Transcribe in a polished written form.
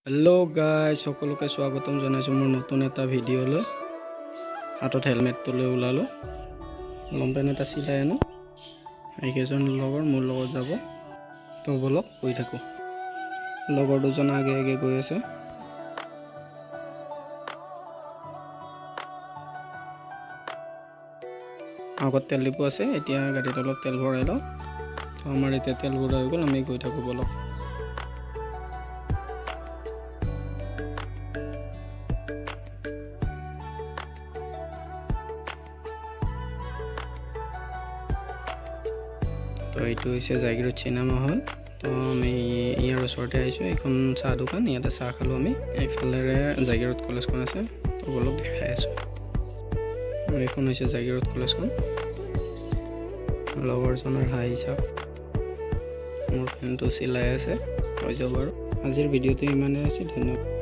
Hello' guys, সকলোকে স্বাগতম জনাইছোঁ মোৰ নতুন এটা ভিডিঅ'লৈ। হাতত হেলমেটটো লৈ ওলালোঁ, লং পেণ্ট এটা চিলাই আনো। এইকেইজন লগৰ মোৰ লগত যাব, তো ব'লক গৈ থাকোঁ। লগৰ দুজন আগে আগে গৈ আছে। আগত তেল ডিপু আছে, এতিয়া গাড়ীত অলপ তেল ভৰাই লওঁ। তো আমাৰ এতিয়া তেল ভৰোৱা হৈ গ'ল, আমি গৈ থাকোঁ ব'লক। তো এইটো হৈছে জাগিৰোড চিনেমা হল। তো আমি ইয়াৰ ওচৰতে আহিছোঁ, এইখন চাহ দোকান, ইয়াতে চাহ খালোঁ আমি। এইফালেৰে জাগিৰোড কলেজখন আছে, তো ব'লক দেখাই আছোঁ। আৰু এইখন হৈছে জাগিৰোড কলেজখন। লগৰজনৰ হাঁহি চাওক, মোৰ পেণ্টটো চিলাই আছে, হৈ যাব। আৰু আজিৰ ভিডিঅ'টো ইমানেই আছে, ধন্যবাদ।